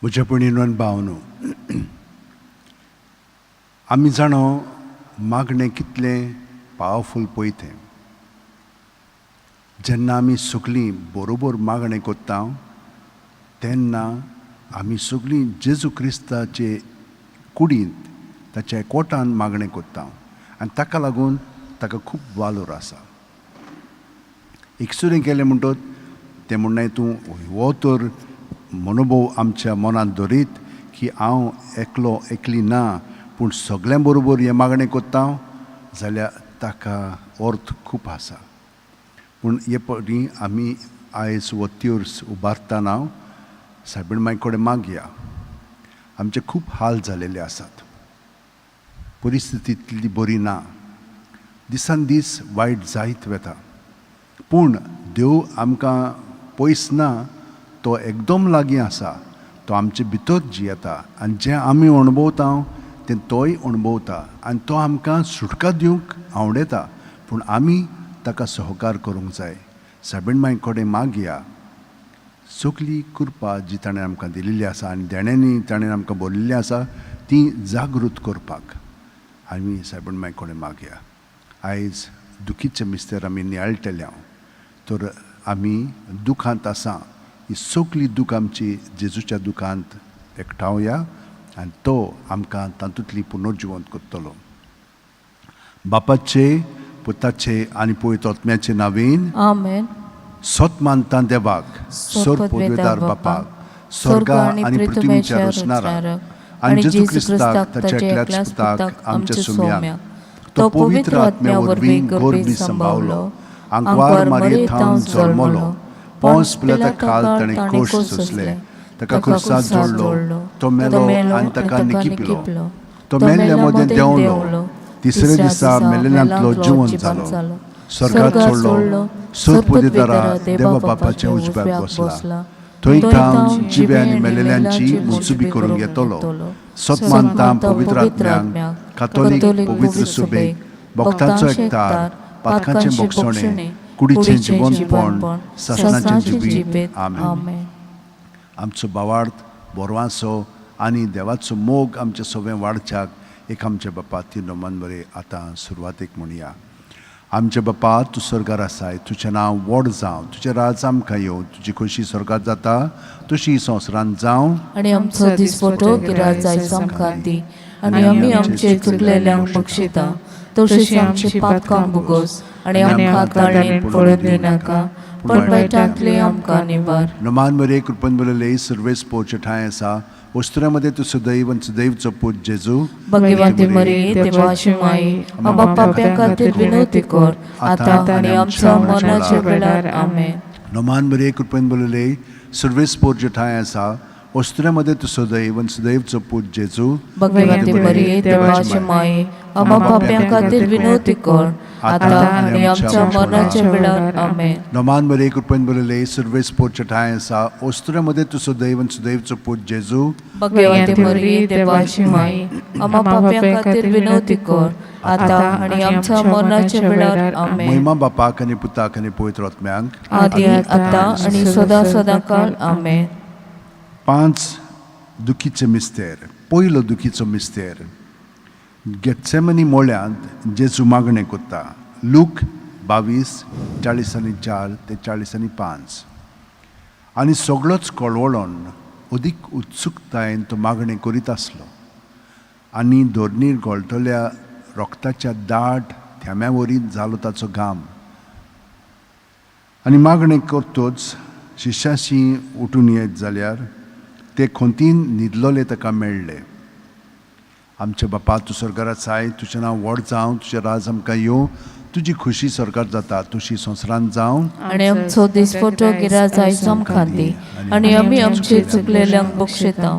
म्हज्या भयणीनो भावनो, आमी जाणो मागणें कितलें पावरफूल पळय तें. जेन्ना आमी सगळीं बरोबर मागणें करता तेन्ना आमी सगळीं जेजू क्रिस्ताचे कुडींत ताच्या एकवटान मागणें करता आनी ताका लागून ताका खूब वालोर आसा. एकसुरें केलें म्हणटच तें म्हणणें तूं हो तर मनोभव आमच्या मनांत दवरीत की हांव एकलो एकली ना पूण सगळ्यां बरोबर हें मागणें करता जाल्यार ताका अर्थ खूब आसा. पूण हे परी आमी आयज हो त्योर्स उबारतना सायबीण माई कडेन मागया. आमचे खूब हाल जालेले आसात, परिस्थिती तितली बरी ना, दिसान दीस वायट जायत वता, पूण देव आमकां पयस ना, तो एकदम लागीं आसा. तो आमचे भितर जियेता आनी जें आमी अणभवता तें तोय अणभवता आनी तो आमकां सुटका दिवंक आवडटा, पूण आमी ताका सहकार करूंक जाय. सायबीण माई कडेन मागया सगली कृपा जी ताणें आमकां दिल्ली आसा आनी देण्यांनी ताणें आमकां बरयल्ली आसा ती जागृत करपाक आमी सायबीण माई कडेन मागया. आयज दुखीचे मिस्तेर आमी नियाळटले हांव तर आमी दुखांत आसा, ही सगली दूख आमची जेजूच्या दुखांत एकठावया आनी तो आमकां तातूंतली पुनर्जिवंत करतलो. बापाचे, पुताचे आनी पवित्र आत्म्याचे नांवेन आमेन. सत मानता देवाक, सर्व पदवेदार बापाक, स्वर्गा आनी पृथ्वीच्या रचणाराक, आनी जेजू क्रिस्ताक ताच्या एकल्याच पुताक आमच्या सुम्याक, तो पवित्र आत्म्या वरवीं गर्भी संभावलो, आंकवार मारये थावन जल्मलो, पोंस पिलाता खाल ताणें कश्ट सोंसले, ताका खुर्साक जोडलो, तो मेलो आनी ताका निकिपलो, तो मेल्ल्या मदें देंवलो, तिसऱ्या दिसा मेलेल्यांतलो जिवंत जालो, स्वर्गात चडलो, सर्व पदवेदारा देवा बापाच्या उजव्याक बसला, थंय थावन जिवे आनी मेलेल्यांची मुन्सुबी करूंक येतलो. सत मानता पवित्र आत्म्यांक, कातोलीक पवित्र सुबेक, भक्तांचो एकतार, पातकांचें भोगसणें, कुडीचें जिवनपण, सासणाचें जिवीत. आमेन. आमचो भावार्थ बोरवांचो आनी देवाचो मोग आमचे सगळें वाडच्याक एक आमच्या बापा ती नमन बरे आतां सुरवातेक म्हणया. आमचे बापा, तूं स्वर्गार आसाय, तुजें नांव व्हड जावं, तुजें राज आमकां येवं, तुजी खोशी स्वर्गात जाता तशी संवसारांत जावं. आनी आमचो दिसपटो गिराज आयज आमकां दी आनी आमी आमचे चुकलेल्यांक बक्षिता तशीच आमची पातकां भोगोस आनी आमकां ताळणेंत पडून दिनाका पण वायटांतली आमकां निवार. नमान मरे कृपन बरले सर्वेस पोचे ठांय आसा, वस्तुरा मध्ये तूं सदैव आनी सदैवचो पूत जेजू भगवंती मरिये देवाची माई, आमकां पाप्यां खातीर विनवती कर आतां आनी आमच्या मरणाच्या वेळार. आमेन. नमान मरे कृपन बरले सर्वेस पोचे ठांय आसा, वस्तुरा मध्ये तूं सदैव आनी सदैवचो पूत जेजू भगवंती मरिये देवाची माई, आमकां पाप्यां खातीर विनवती कर आतां आनी आमच्या मरणाच्या वेळार. आमेन. नमान मरे कृपन बरले सर्वेस पोचे ठांय आसा, वस्तुरा मध्ये तूं सदैव आनी सदैवचो पूत जेजू भगवंती मरिये देवाची माई, आमकां पाप्यां खातीर विनवती कर आतां आनी आमच्या मरणाच्या वेळार. आमेन. महिमा बापाक आनी पुताक आनी पवित्र आत्म्यांक, आदी आतां आनी सदां सदां काळ. आमेन. पांच दुखीचे मिस्तेर. पयलो दुखीचो मिस्तेर, गेटसेमनी मोळ्यांत जेजू मागणें करता. लूक 22:44 ते 45. आनी सगळोच कळवळोन अदीक उत्सुकतायेन तो मागणें करीत आसलो आनी धरणीर गळटल्या रोगताच्या दाट थेंब्या वरी जालो ताचो घाम. आनी मागणें करतच शिश्याशी उठून येत जाल्यार ते खोंतीन न्हिदलोले ताका मेळ्ळे. आमच्या बापा, तूं स्वर्गार आसाय, तुजें नांव व्हड जावं, तुजें राज आमकां येवं, तुजी खुशी स्वर्गार जाता तशी संवसारांत जावं. आनी आमचो दिसपटो गिराज आयज आमकां दी आनी आमी आमचे चुकलेल्यांक बक्षिता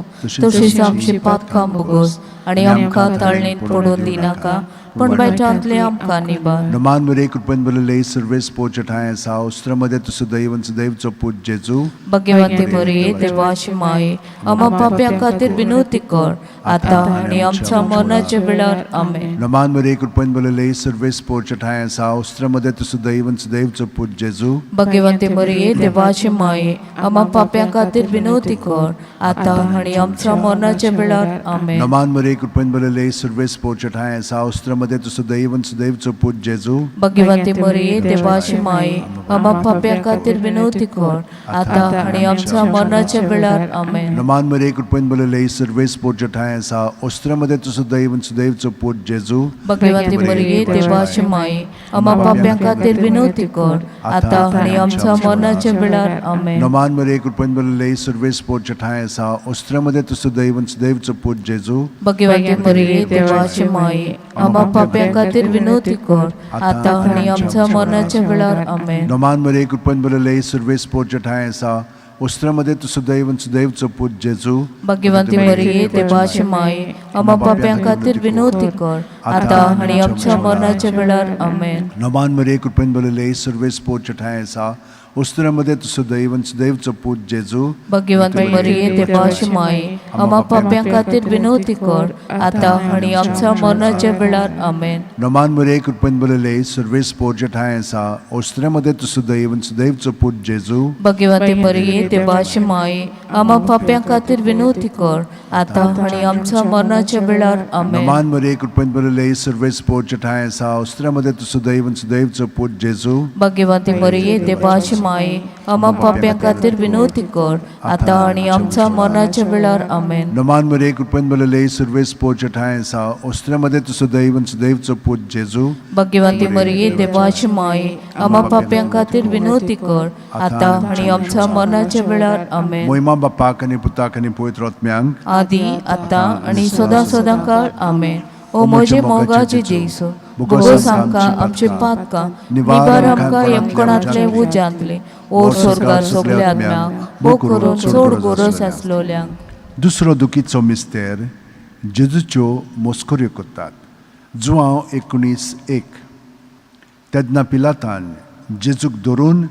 तशीच आमची पातकां भोगोस आनी आमकां ताळणेंत पडून दिनाका पूण वायटांतले आमकां निबार. नमान मरे कृपेन भरलेले सर्वेस पोर ठांय आसा उस्त्रामध्ये तूं सदैव आनी सदैवचो पूत जेजू. भगवंती मरिये, देवाची माये, आम्हा पाप्यां खातीर विनवती कर, आतां आनी आमच्या मरणाच्या वेळार. आमेन. नमान मरे कृपेन भरलेले सर्वेस पोर ठांय आसा उस्त्रामध्ये तूं सदैव आनी सदैवचो पूत जेजू. भगवंती मरिये, देवाची माये, आम्हा पाप्यां खातीर विनवती कर, आतां आनी आमच्या मरणाच्या वेळार. आमेन. नमान मरे कृपेन भरलेले सर्वेस पोर ठांय आसा उस्त्रामध्ये तूं सदैव आनी सदैवचो पूत जेजू. भगवंती मरिये, देवाची माये, आम्हा पाप्यां खातीर विनवती कर, आतां आनी आमच्या मरणाच्या वेळार. आमेन. नमान मरे कृपेन भरलेले सर्वेस पोर ठांय आसा उस्त्रामध्ये तूं सदैव आनी सदैवचो पूत जेजू. भगवंती मरिये, देवाची माये, आम्हा पाप्यां खातीर विनवती कर, आतां आनी आमच्या मरणाच्या वेळार. आमेन. नमान मरे कृपेन भरलेले सर्वेस पोर ठांय आसा उस्त्रामध्ये तूं सदैव आनी सदैवचो पूत जेजू. भगवंती मरिये, देवाची माये, आम्हा पाप्यां खातीर विनवती कर, आतां आनी आमच्या मरणाच्या वेळार. आमेन. नमान मरे कृपेन भरलेले सर्वेस पोर ठांय आसा उस्त्रामध्ये तूं सदैव आनी सदैवचो पूत जेजू. भगवंती मरिये, देवाची माये, आम्हा पाप्यां खातीर विनवती कर, आतां आनी आमच्या मरणाच्या वेळार. आमेन. नमान मरे कृपेन भरलेले सर्वेस पोर ठांय आसा उस्त्रामध्ये तूं सदैव आनी सदैवचो पूत जेजू. भगवंती मरिये, देवाची माये, आम्हा पाप्यां खातीर विनवती कर, आतां आनी आमच्या मरणाच्या वेळार. आमेन. नमान मरे कृपेन भरलेले सर्वेस पोर ठांय आसा उस्त्रामध्ये तूं सदैव आनी सदैवचो पूत जेजू. भगवंती मरिये, देवाची माये, आम्हा पाप्यां खातीर विनवती कर, आतां आनी आमच्या मरणाच्या वेळार. आमेन. नमान मरे कृपेन भरलेले सर्वेस पोर ठांय आसा उस्त्रामध्ये तूं सदैव आनी सदैवचो पूत जेजू. भगवंती मरिये, देवाची माये, आम्हा पाप्यां खातीर विनवती कर, आतां आनी आमच्या मरणाच्या वेळार. आमेन. नमान मरे कृपेन भरलेले सर्वेस पोर ठांय आसा उस्त्रामध्ये तूं सदैव आनी सदैवचो पूत जेजू. भगवंती मरिये, देवाची माये, आम्हा पाप्यां खातीर विनवती कर, आतां आनी आमच्या मरणाच्या वेळार. आमेन. मोहिमा बापाक आनी पुताक आनी पवित्र आत्म्यांक, आदी, आतां आनी सदां सदां काळ. आमेन. ओ म्हजे मोगाचे जेजू, भोगोस आमकां आमचे पातकां, निबार आमकां यमकणांतले उज्यांतले, ओ स्वर्गार सगल्या आत्म्यांक, भोग करून चड गोरस आसलोल्यांक. दुसरो दुखीचो मिस्तेर, जेजूच्यो मोस्कऱ्यो करतात. जुआंव 19:1. तेन्ना पिलातान जेजूक धरून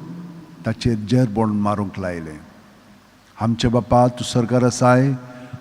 ताचेर जेरबोण मारूंक लायलें. आमचे बापा, तूं सरकार आसाय,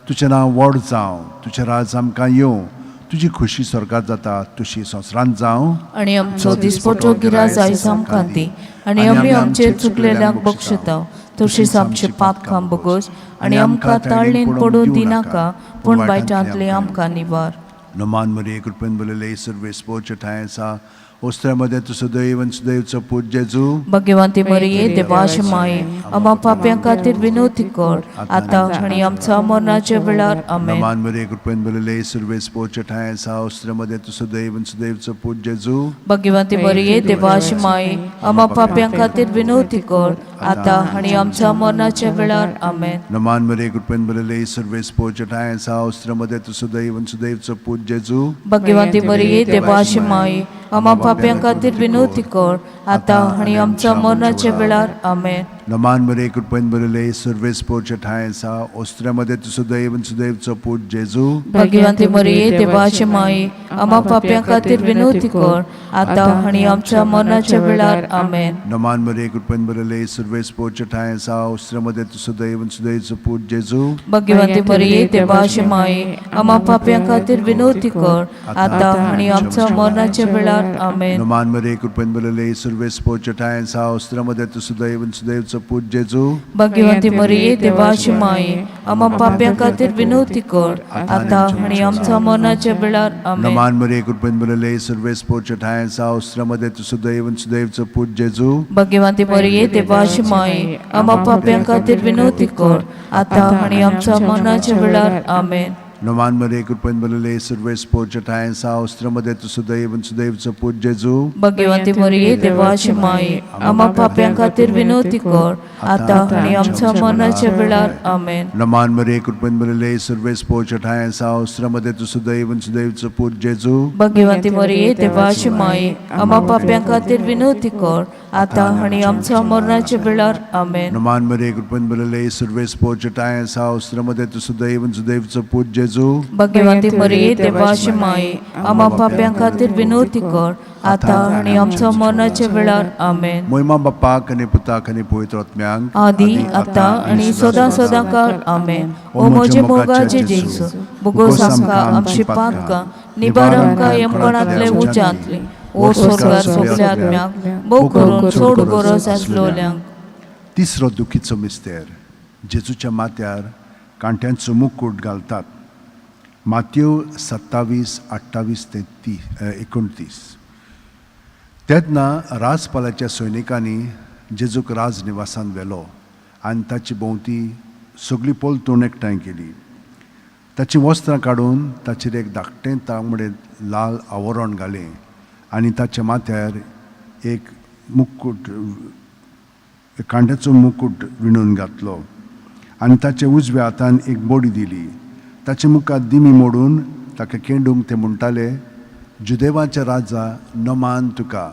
तुजें नांव व्हड जावं, तुजें राज आमकां येवं, तुजी खुशी स्वर्गात जाता तुशी संवसारांत जावं. आनी आमचो दिसपटो गिराज आयज आमकां दी, आनी आमी आमचे चुकलेल्यांक बक्षता, तशीच आमचे पापकां बोगोस, आनी आमकां ताळणेन पडूं दिनाका, पूण वायटांतले आमकां निवार. नमान मरिये, कृपेन भरलेले सर्वेस पोर ठांय आसा ओस्त्यामध्ये तूं सदैव आनी सदैवचो पूत जेजू. भगवंती मरिये, देवाची माये, आम्हा पाप्यां खातीर विनवती कर, आतां आनी आमच्या मरणाच्या वेळार. आमेन. नमान मरिये, कृपेन भरलेले सर्वेस पोर ठांय आसा ओस्त्यामध्ये तूं सदैव आनी सदैवचो पूत जेजू. भगवंती मरिये, देवाची माये, आम्हा पाप्यां खातीर विनवती कर, आतां आनी आमच्या मरणाच्या वेळार. आमेन. नमान मरिये, कृपेन भरलेले सर्वेस पोर ठांय आसा ओस्त्यामध्ये तूं सदैव आनी सदैवचो पूत जेजू. भगवंती मरिये, देवाची माये, आम्हा पाप्यां खातीर विनवती कर, आतां आनी आमच्या मरणाच्या वेळार. आमेन. नमान मरिये, कृपेन भरलेले सर्वेस पोर ठांय आसा ओस्त्यामध्ये तूं सदैव आनी सदैवचो पूत जेजू. भगवंती मरिये, देवाची माये, आम्हा पाप्यां खातीर विनवती कर, आतां आनी आमच्या मरणाच्या वेळार. आमेन. नमान मरिये, कृपेन भरलेले सर्वेस पोर ठांय आसा ओस्त्यामध्ये तूं सदैव आनी सदैवचो पूत जेजू. भगवंती मरिये, देवाची माये, आम्हा पाप्यां खातीर विनवती कर, आतां आनी आमच्या मरणाच्या वेळार. आमेन. नमान मरिये, कृपेन भरलेले सर्वेस पोर ठांय आसा ओस्त्यामध्ये तूं सदैव आनी सदैवचो पूत जेजू. भगवंती मरिये, देवाची माये, आम्हा पाप्यां खातीर विनवती कर, आतां आनी आमच्या मरणाच्या वेळार. आमेन. नमान मरिये, कृपेन भरलेले सर्वेस पोर ठांय आसा ओस्त्यामध्ये तूं सदैव आनी सदैवचो पूत जेजू. भगवंती मरिये, देवाची माये, आम्हा पाप्यां खातीर विनवती कर, आतां आनी आमच्या मरणाच्या वेळार. आमेन. नमान मरिये, कृपेन भरलेले सर्वेस पोर ठांय आसा ओस्त्यामध्ये तूं सदैव आनी सदैवचो पूत जेजू. भगवंती मरिये, देवाची माये, आम्हा पाप्यां खातीर विनवती कर, आतां आनी आमच्या मरणाच्या वेळार. आमेन. नमान मरिये, कृपेन भरलेले सर्वेस पोर ठांय आसा ओस्त्यामध्ये तूं सदैव आनी सदैवचो पूत जेजू. भगवंती मरिये, देवाची माये, आम्हा पाप्यां खातीर विनवती कर, आतां आनी आमच्या मरणाच्या वेळार. आमेन. नमान मरे कृपेन भरलेले सर्वेस पोचटाय सावस्त्रमध्ये तू सुदैव आणि सुदैवचो पूत जेजू. भाग्यवंती मरिये, देवाची माई, आम्हा पाप्यां खातीर विनवती कर, आतां आनी आमच्या मरणाच्या वेळार. आमेन. मोहिमा बाप्पाक आनी पुताक आनी पवित्र आत्म्यांक, आदी आतां आनी सदां सदां काळ. आमेन. ओ म्हजे मोगाचे जेजू, भोगोस आमकां आमची पातकां, निबार आमकां यमकणांतले उज्यांतले, ओ स्वर्गार सगल्या आत्म्याक, भोव करून चड गरज आसलोल्यांक. तिसरो दुखीचो मिस्तेर, जेजूच्या माथ्यार कांट्यांचो मुकूट घालतात. मातयो 27 28 ते 30, 29. तेन्ना राजपालाच्या सैनिकांनी जेजूक राजनिवासान व्हेलो आनी ताची भोंवती सगळी पलतूण एकठांय केली. ताचीं वस्त्रां काडून ताचेर एक धाकटें तांबडें लाल आवरण घालें आनी ताच्या माथ्यार एक मुकूट, कांड्याचो मुकूट विणून घातलो आनी ताच्या उजव्या हातान एक बडी दिली. ताचे मुखार दिमी मोडून ताका केंडूंक ते म्हणटाले, जुदेवाच्या राजा, नमान तुका.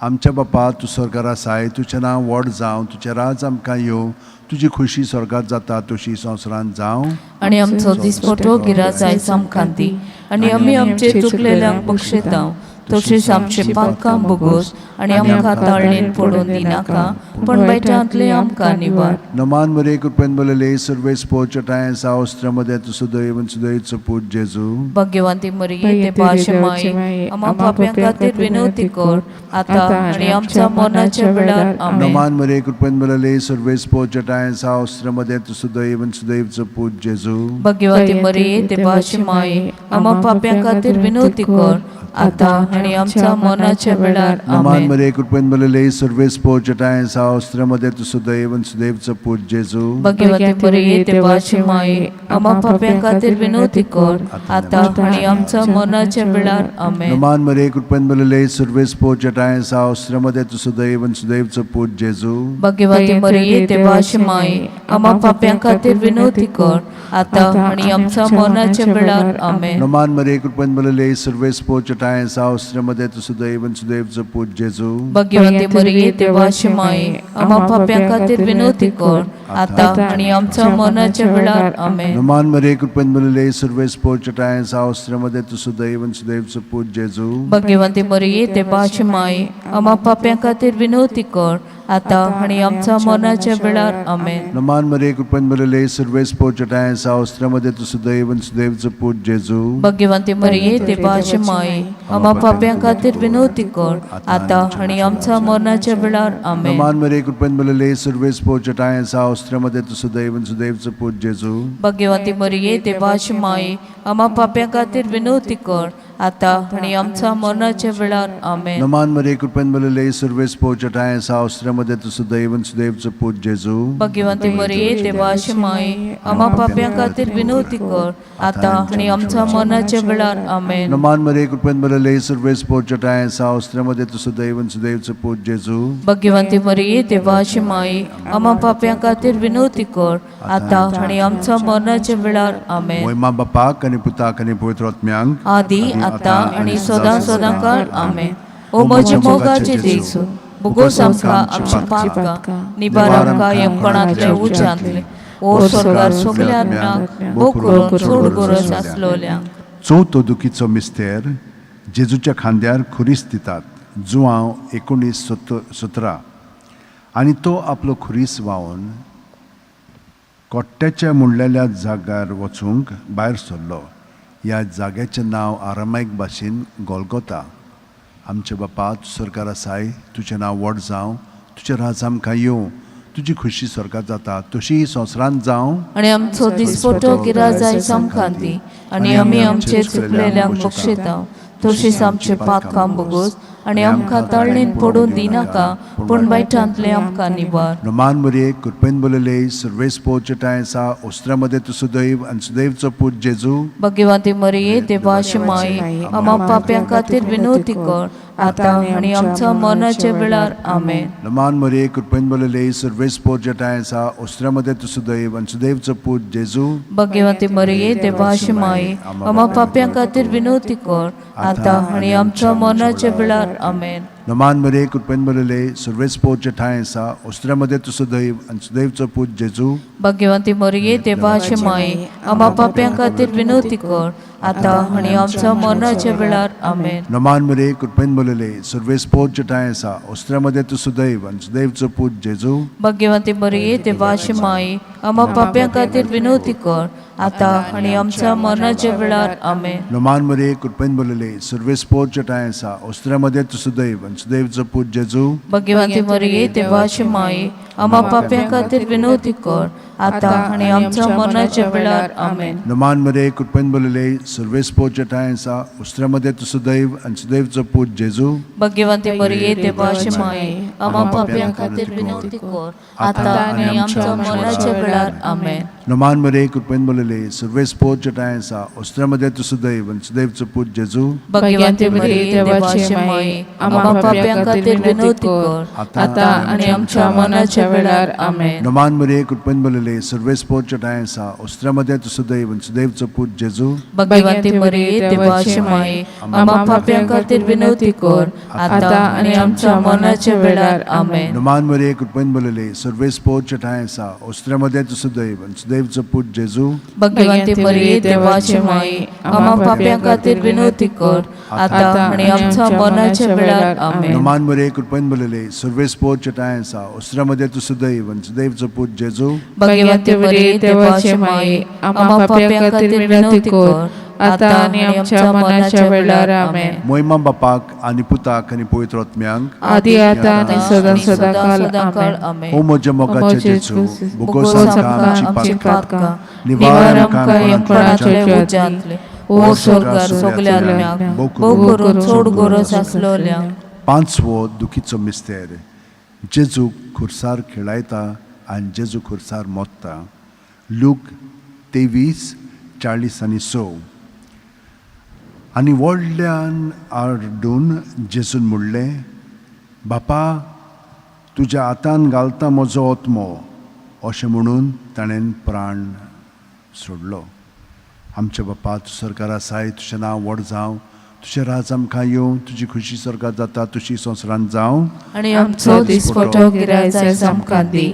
आमच्या बापा, तूं स्वर्गार आसाय, तुजें नांव व्हड जावं, तुजें राज आमकां येवं, तुजी खुशी स्वर्गात जाता तशी संवसारांत जावं. आनी आमचो दिसपटो गिराज आयज आमकां दी, आनी आमी आमचे चुकलेल्यांक बक्षितांव, तशेंच आमचे पातकां भोगोस, आनी आमकां ताळणेन पडून दिनाका, पूण वायटांतले आमकां निवार. नमान मरे कृपेन भरलेले सर्वेस पोचटाय सावस्त्रमध्ये तूं सुदैव आनी सुदैवचो पूत जेजू. भाग्यवंती मरिये, देवाचे माई, आम्हा पाप्यां खातीर विनवती कर, आतां आनी आमच्या मरणाच्या वेळार. आमेन. नमान मरे कृपेन भरलेले सर्वेस पोचटाय सावस्त्रमध्ये तूं सुदैव आनी सुदैवचो पूत जेजू. भाग्यवंती मरिये, देवाची माई, आम्हा पाप्यां खातीर विनवती कर, आतां आनी आमच्या मरणाच्या वेळार. नमान आमेन. मरे कृपेन भरलेले सर्वेस पोचटाय सावस्त्रमध्ये तूं सुदैव आनी सुदैवचो पूत जेजू. भाग्यवंती मरिये, देवाची माई, आम्हा पाप्यां खातीर विनवती कर, आतां आनी आमच्या मरणाच्या वेळार. आमेन. नमान मरे कृपेन भरलेले सर्वेस पोचटाय सावस्त्रमध्ये तूं सुदैव आनी सुदैवचो पूत जेजू. भाग्यवंती मरिये, देवाची माई, आम्हा पाप्यां खातीर विनवती कर, आतां आनी आमच्या मरणाच्या वेळार. आमेन. नमान मरे कृपेन भरलेले सर्वेस पोचटाय सावस्त्रमध्ये तूं सुदैव आनी सुदैवचो पूत जेजू. भाग्यवंती मरिये, देवाची माई, आम्हा पाप्यां खातीर विनवती कर, आतां आनी आमच्या मरणाच्या वेळार. आमेन. नमान मरे कृपेन भरलेले सर्वेस पोचटाय सावस्त्रमध्ये तूं सुदैव आनी सुदैवचो पूत जेजू. भाग्यवंती मरिये, देवाची माई, आम्हा पाप्यां खातीर विनवती कर, आतां आनी आमच्या मरणाच्या वेळार. आमेन. नमान मरे कृपेन भरलेले सर्वेस पोचटाय सावस्त्रमध्ये तूं सुदैव आनी सुदैवचो पूत जेजू. भाग्यवंती मरिये, देवाची माई, आम्हा पाप्यां खातीर विनवती कर, आतां आनी आमच्या मरणाच्या वेळार. आमेन. नमान मरे कृपेन भरलेले सर्वेस पोचटाय सावस्त्रमध्ये तूं सुदैव आनी सुदैवचो पूत जेजू. भाग्यवंती मरिये, देवाची माई, आम्हा पाप्यां खातीर विनवती कर, आतां आनी आमच्या मरणाच्या वेळार. आमेन. नमान मरे कृपेन भरलेले सर्वेस पोचटाय सावस्त्रमध्ये तूं सुदैव आनी सुदैवचो पूत जेजू. भाग्यवंती मरिये, देवाची माई, आम्हा पाप्यां खातीर विनवती कर, आतां आनी आमच्या मरणाच्या वेळार. आमेन. नमान मरे कृपेन भरलेले सर्वेस पोचटाय सावस्त्रमध्ये तूं सुदैव आनी सुदैवचो पूत जेजू. भाग्यवंती मरिये, देवाची माई, आम्हा पाप्यां खातीर विनवती कर, आतां आनी आमच्या मरणाच्या वेळार. आमेन. मोहिमा बापाक आनी पुताक आनी पवित्र आत्म्यांक, आदी आतां आनी सदां सदां काळ. आमेन. ओ म्हजे मोगाचे जेजू, भोगोस आमकां आमची पातकां, निबार आमकां यमकणांतले उज्यांतले, ओ स्वर्गार सगल्या आत्म्यांक, भोव करून चड गरज आसलोल्यांक. चवथो दुखीचो मिस्तेर, जेजूच्या खांद्यार खुरीस दितात. जुवांव 19 17. आनी तो आपलो खुरीस व्हांवन कोट्ट्याच्या म्हणलेल्या जाग्यार वचूंक भायर सरलो. ह्या जाग्याचें नांव आरामायक भाशेन गोलगोता. आमचे बापा, तूं स्वर्गार आसाय, तुजें नांव व्हड जावं, तुजें राज आमकां येवं, तुजी खुशी स्वर्गात जाता तशी संवसारांत जावं. आनी आमचो दिसपटो गिराज आयज आमकां दी, आनी आमी आमचे चुकलेल्यांक बक्षितांव, तशीच आमचे पातकां भोगोस, आनी आमकां ताळणेन पडून दिनाका, पूण वायटांतले आमकां निवार. नमान मरिये, कृपेन भरलेले सर्वेस पोचटाय सा ओस्त्रामध्ये तूं सुदैव आनी सुदैवचो पूत जेजू. भाग्यवंती मरिये, देवाची माई, आम्हा पाप्यां खातीर विनवती कर, आतां आनी आमच्या मरणाच्या वेळार. आमेन. नमान मरिये, कृपेन भरलेले सर्वेस पोचटाय सा ओस्त्रामध्ये तूं सुदैव आनी सुदैवचो पूत जेजू. भाग्यवंती मरिये, देवाची माई, आम्हा पाप्यां खातीर विनवती कर, आतां आनी आमच्या मरणाच्या वेळार. आमेन. नमान मरे कृपेन भरलेले सर्वेस्पोचे ठांय आसा ओस्त्र्यामध्ये तूं सदैव आनी सुदैवचो पूत जेजू. भाग्यवंती मरिये देवाचे माई, आम्हा पाप्यां खातीर विनवती कर, आतां आनी आमच्या मरणाच्या वेळार. आमेन. नमान मरे कृपेन भरलेले सर्वेस्पोचे ठांय आसा ओस्त्र्यामध्ये तूं सदैव आनी सुदैवचो पूत जेजू. भाग्यवंती मरिये देवाचे माई, आम्हा पाप्यां खातीर विनवती कर, आतां आनी आमच्या मरणाच्या वेळार. आमेन. नमान मरे कृपेन भरलेले सर्वेस्पोचे ठांय आसा ओस्त्र्यामध्ये तूं सदैव आनी सुदैवचो पूत जेजू. भाग्यवंती मरिये देवाचे माई, आम्हा पाप्यां खातीर विनवती कर, आतां आनी आमच्या मरणाच्या वेळार. आमेन. नमान मरे कृपेन भरलेले सर्वेस्पोचे ठांय आसा ओस्त्र्यामध्ये तूं सदैव आनी सुदैवचो पूत जेजू. भाग्यवंती मरिये देवाचे माई, आम्हा पाप्यां खातीर विनवती कर, आतां आनी आमच्या मरणाच्या वेळार. आमेन. नमान मरे कृपेन भरलेले सर्वेस्पोचे ठांय आसा ओस्त्र्यामध्ये तूं सदैव आनी सुदैवचो पूत जेजू. भाग्यवंती मरिये देवाचे माई, आम्हा पाप्यां खातीर विनवती कर, आतां आनी आमच्या मरणाच्या वेळार. आमेन. नमान मरे कृपेन भरलेले सर्वेस्पोचे ठांय आसा ओस्त्र्यामध्ये तूं सदैव आनी सुदैवचो पूत जेजू. भाग्यवंती मरिये देवाचे माई, आम्हा पाप्यां खातीर विनवती कर, आतां आनी आमच्या मरणाच्या वेळार. आमेन. नमान मरे कृपेन भरलेले सर्वेस्पोचे ठांय आसा ओस्त्र्यामध्ये तूं सदैव आनी सुदैवचो पूत जेजू. भाग्यवंती मरिये देवाचे माई, आम्हा पाप्यां खातीर विनवती कर, आतां आनी आमच्या मरणाच्या वेळार. आमेन. नमान मरे कृपेन भरलेले सर्वेस्पोचे ठांय आसा ओस्त्र्यामध्ये तूं सदैव आनी सुदैवचो पूत जेजू. भाग्यवंती मरिये देवाचे माई, आम्हा पाप्यां खातीर विनवती कर, आतां आनी आमच्या मरणाच्या वेळार. आमेन. मोहिमा बापाक आनी पुताक आनी पवित्र आत्म्यांक, आदी आता आनी सदां सदां काल. आमेन. ओ म्हज्या मोगाचे जेजू, बोगोस आमकां आमची आमची पातकां, पातकां निवार आमकां कोणाचे कोणाचे उज्यांतले, ओ स्वर्गार सगल्या आत्म्यांक, भोव करून चड गरज आसलोल्यांक. पांचवो दुखीचो मिस्तेर, जेजू खुर्सार खेळायता आनी जेजू खुर्सार मोत्ता. लूक 23:40 आनी 6. आनी व्हडल्यान आरडून जेजून म्हणलें, बापा, तुज्या हातान घालता म्हजो आत्मो. अशें म्हणून ताणें प्राण सोडलो. आमच्या बापा, तूं स्वर्गार आसाय, तुजें नांव व्हड जावं, तुजें राज आमकां येवं, तुजी खुशी स्वर्गार जाता तशी संवसारांत जावं. आनी आमचो दिसपटो गिरायक आमकां दी,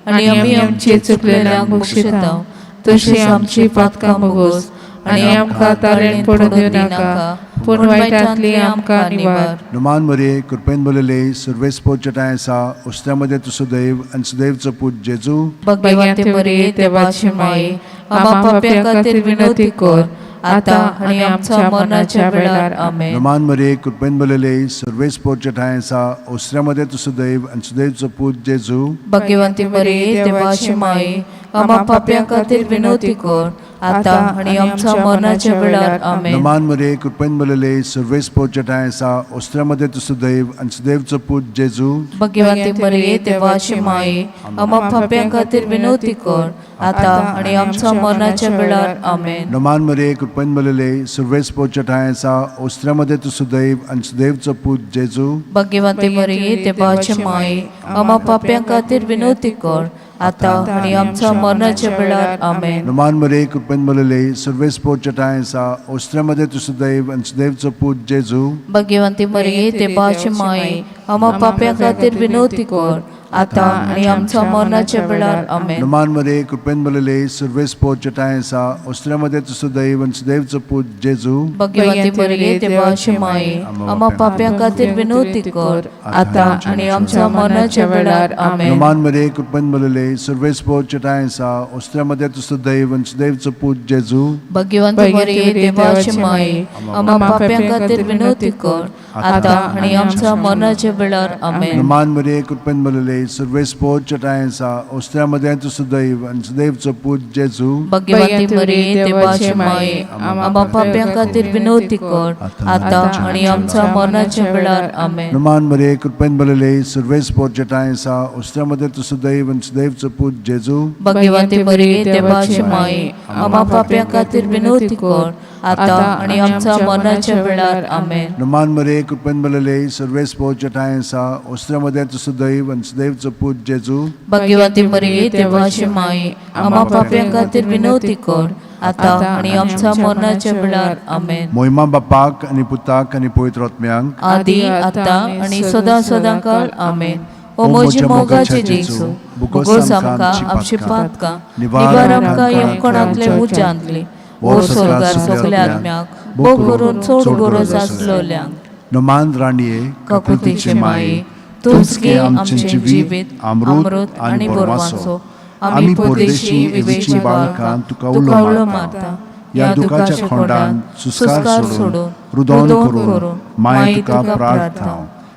आनी आमी आमचे चुकलेल्यांक बक्षिता तशी आमची पातकां भोगोस, आनी आमकां तारेन पडून दिवं नाका, पूण वायटांतली आमकां निवार. नमान मरे कृपेन भरलेले सर्वेस्पोचे ठांय आसा ओस्त्र्यामध्ये तूं सदैव आनी सुदैवचो पूत जेजू. भाग्यवंती मरिये देवाची माई, आम्हा पाप्यां खातीर विनवती कर, आतां आनी आमच्या मरणाच्या वेळार. आमेन. नमान मरे कृपेन भरलेले सर्वेस्पोचे ठांय आसा ओस्त्र्यामध्ये तूं सदैव आनी सुदैवचो पूत जेजू. भाग्यवंती मरिये देवाची माई, आम्हा पाप्यां खातीर विनवती कर, आतां आनी आमच्या मरणाच्या वेळार. आमेन. नमान मरे कृपेन भरलेले सर्वेस्पोचे ठांय आसा ओस्त्र्यामध्ये तूं सदैव आनी सुदैवचो पूत जेजू. भाग्यवंती मरिये देवाची माई, आम्हा पाप्यां खातीर विनवती कर, आतां आनी आमच्या मरणाच्या वेळार. आमेन. नमान मरे कृपेन भरलेले सर्वेस्पोचे ठांय आसा ओस्त्र्यामध्ये तूं सदैव आनी सुदैवचो पूत जेजू. भाग्यवंती मरिये देवाची माई, आम्हा पाप्यां खातीर विनवती कर, आतां आनी आमच्या मरणाच्या वेळार. आमेन. नमान मरे कृपेन भरलेले सर्वेस्पोचे ठांय आसा ओस्त्र्यामध्ये तूं सदैव आनी सुदैवचो पूत जेजू. भाग्यवंती मरिये देवाची माई, आम्हा पाप्यां खातीर विनवती कर, आतां आनी आमच्या मरणाच्या वेळार. आमेन. नमान मरे कृपेन भरलेले सर्वेस्पोचे ठांय आसा ओस्त्र्यामध्ये तूं सदैव आनी सुदैवचो पूत जेजू. भाग्यवंती मरिये देवाची माई, आम्हा पाप्यां खातीर विनवती कर, आतां आनी आमच्या मरणाच्या वेळार. आमेन. नमान मरे कृपेन भरलेले सर्वेस्पोचे ठांय आसा ओस्त्र्यामध्ये तूं सदैव आनी सुदैवचो पूत जेजू. भाग्यवंती मरिये देवाची माई, आम्हा पाप्यां खातीर विनवती कर, आतां आनी आमच्या मरणाच्या वेळार. आमेन. नमान मरे कृपेन भरलेले सर्वेस्पोचे ठांय आसा ओस्त्र्यामध्ये तूं सदैव आनी सुदैवचो पूत जेजू. भाग्यवंती मरिये देवाची माई, आम्हा पाप्यां खातीर विनवती कर, आतां आनी आमच्या मरणाच्या वेळार. आमेन. नमान मरे कृपेन भरलेले सर्वेस्पोचे ठांय आसा ओस्त्र्यामध्ये तूं सदैव आनी सुदैवचो पूत जेजू. भाग्यवंती मरिये देवाची माई, आम्हा पाप्यां खातीर विनवती कर, आतां आनी आमच्या मरणाच्या वेळार. आमेन. नमान मरे, कृपेन भरलेले, सर्वेस्पोर तुज्या ठांय आसा. ओसऱ्या मदें तूं सदैव आनी सदैवचो पूत जेजू. भाग्यवती मरिये, देवाची माई, आम्हा पाप्यां खातीर विनवती कर, आतां आनी आमच्या मरणाच्या वेळार. आमेन. मोहिमा बापाक आनी पुताक आनी पवित्र आत्म्यांक. आदी, आतां आनी सदां सदां काळ. आमेन. ओ म्हजी मोगाचे जेजू, बुगोस आमकां आमची पातकां, निवार आमकां यमकणांतले उज्यांतली, ओ स्वर्गार सगल्या आत्म्याक, भोव करून चड गरज आसलोल्यांक. नमान राणये, काकुतीचे माये, तूंच गे आमचें जिवीत, अमृत आनी बोरवांचो. आमी परदेशी विवेची बाळकां तुका उलो मारता. ह्या दुखाच्या खोंडान सुस्कार सोडून रुदोन करून माये तुका प्रार्थना.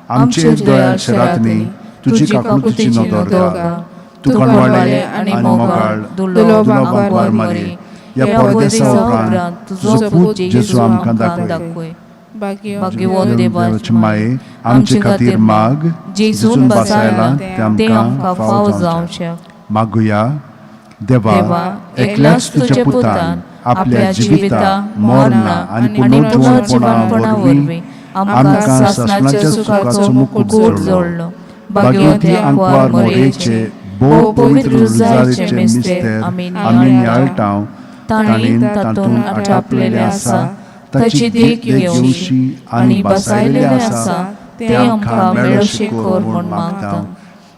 आमचे दयाळ शरातनी तुजी काकुतीची नदर घाल. तूं कणवाळे आनी मोगाळ दुर्लभांक मारी, ह्या परदेसा उपरांत तुजो पूत जेजू आमकां दाखय. भाग्यवंत देवाचे माये, आमचे खातीर माग, जेजून बसायला बसायला ते ते आमकां फाव फाव जावचें. जावचें. मागुया. देवा, एकल्याच तुज्या पुतान आपल्या जिविता, मरणा आनी पुनर्जिवनपणा वरवीं आमकां सासणाच्या सुखाचो मुकूट जोडलो. भाग्यवती आंकवार मोरयेचे भोव पवित्र रुजारीचे मिस्तेर आमी नियाळटांव, तांणी ताणें तातूंत आटापलेलें आसा ताची देख घेवची आनी बसायलेलें आसा तें आमकां मेळोशें कर म्हूण मागता.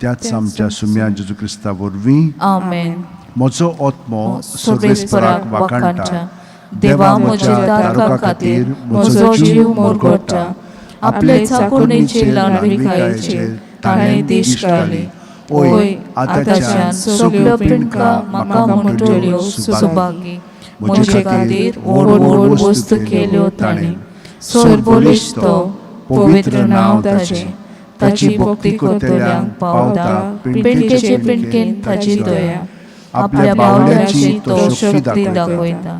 त्याच आमच्या सुम्या जेजू क्रिस्ता वरवीं. आमेन. म्हजो आत्मो सर्वेस्पराक सर्वेस्पराक वाखाणटा. वाखाणटा. देवा, म्हज्या तारका खातीर म्हजो जीव मुरगट्टा. आपले चाकोरणेचे ल्हानविकायेचेर ताणें देश घाली. ओय, आतांच्यान सगल्यो पिंडका म्हाका म्हणटल्यो सुभागी. म्हजे खातीर व्हड व्हड वस्तू केल्यो ताणें. सर्वबळिश्ट तो, पवित्र नांव ताचें. ताची भक्ती करतल्यांक पावता पिंडकेचे पिंडकेन ताची दया. आपल्या बावल्याची तो शक्ती दाखयता,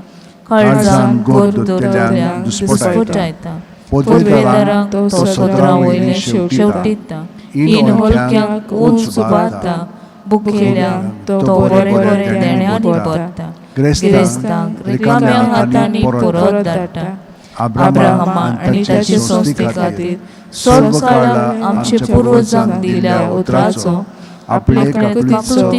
काळजान गोर दवरतल्यांक दुस्पटायता. पदवेदारांक तो सदरा वयले शेवटिता, इन हलक्यांक उंच उबारता, बुकेल्यांक तो बरे बरे देण्यांनी भरता, गिरेस्तांक रिकाम्या हातांनी परत धाडटा. अब्राहमा आनी ताचे संस्थे खातीर सर्वकाळाक आमचे पुर्वजांक दिल्या उतराचो, आपले काकुतीचो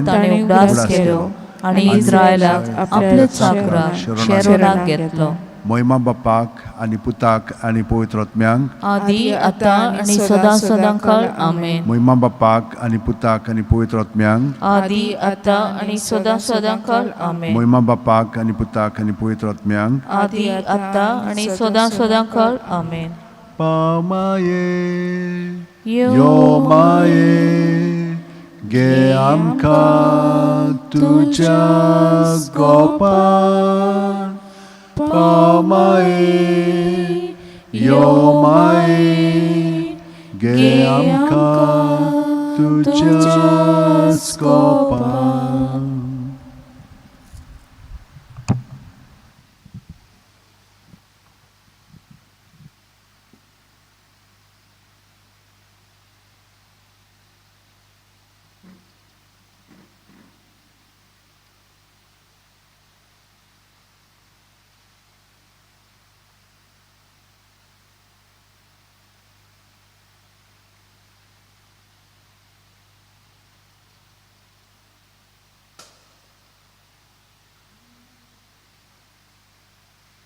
ताणें उगडास केलो आनी इस्रायलाक आपले चाकराक शेरोनाक घेतलो. मोहिमा बापाक आनी पुताक आनी पवित्र आत्म्यांक. आदी, आतां आनी सदां सदां काळ. आमेन. मोहिमा बापाक आनी पुताक आनी पवित्र आत्म्यांक. आदी, आतां आनी सदां सदां काळ. आमेन. मोहिमा बापाक आनी पुताक आनी पवित्र आत्म्यांक. आदी, आतां आनी सदां सदां काळ. आमेन. पामाये, यो माये, गे आमकां तुज्या गोपान. पामाये, यो माये, गे आमकां तुज्या गोपान.